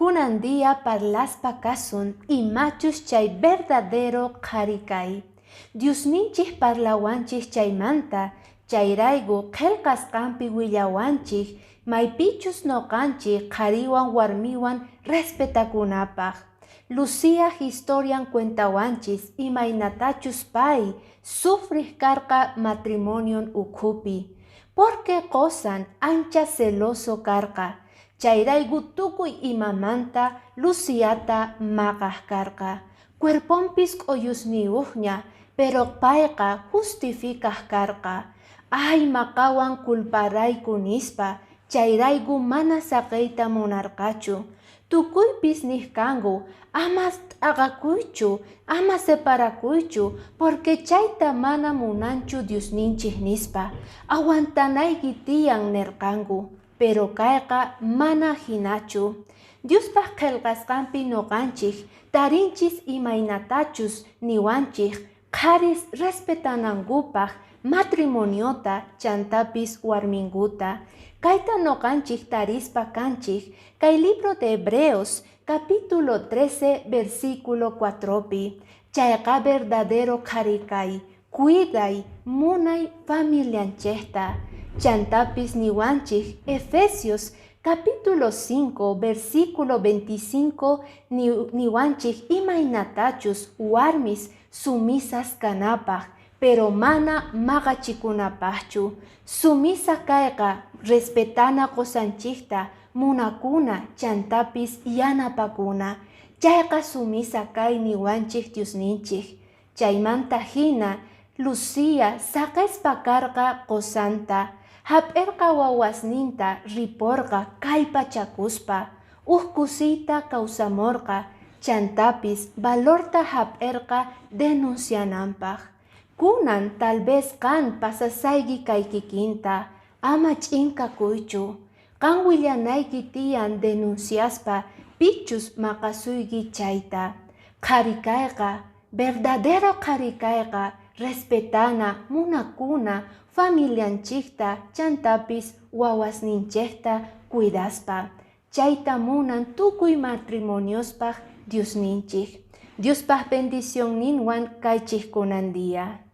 Kunan día parlaspa kasun imachus chay verdadero qhari kay. Diosninchik parlawanchik chaymanta, chayrayku qhelqasqanpi willawanchik maypichus noqanchik qhariwan warmiwan respetakunapaq. Lucía historian cuentawanchis imaynatachus pay sufriq karqa matrimonion ukhupi. Porque qosan ancha celoso karqa, chayrayku tukuy imamanta Luciata maqaq karqa. Cuerponpis k'uyusniyuqña, pero payqa justificaq karqa. Ay, maqawan culparayku nispa, chayrayku mana saqiyta munarqachu. Tukuypis niq kanku, ama t'aqakuychu, ama separakuychu, porque chayta mana munanchu Diosninchik nispa. Aguantanayki tiyan nirqanku, pero kayqa mana hinachu. Diospaq qillqasqanpi ñuqanchik tarinchis imaynatachus niwanchik qharis respetanankupaq matrimoniota chantapis warminkuta. Kayta ñuqanchik tarispa kanchik kay libro de Hebreos capítulo 13 versículo 4pi. Chayqa verdadero qhari kay, cuiday, munay familianchikta. Chantapis niwanchik Efesios capítulo 5 versículo 25 niwanchik imaynatachus warmis sumisas kanapaq, pero mana maqachikunapaqchu. Sumisa kayqa respetana qosanchikta, munakuna, chantapis yanapakuna. Chayqa sumisa kay niwanchik Diosninchik. Chaymanta hina Lucía saqespa karqa qosanta, hap'irqa wawasninta riporqa kallpachakuspa, uj kusiyta kawsamorqa, chantapis valorta hap'irqa denunciananpaq. Kunan tal vez qan pasasayki kay kikinta, ama ch'inkakuychu. Qan willanayki tiyan denunciaspa pichus maqasuyki chayta. Qhari kayqa, verdadero qhari kayqa, respetana, munakuna, familianchikta, chantapis wawasninchikta cuidaspa. Chayta munan tukuy matrimoniospaq Diosninchik. Diospaq bendicionninwan kaychik kunan día.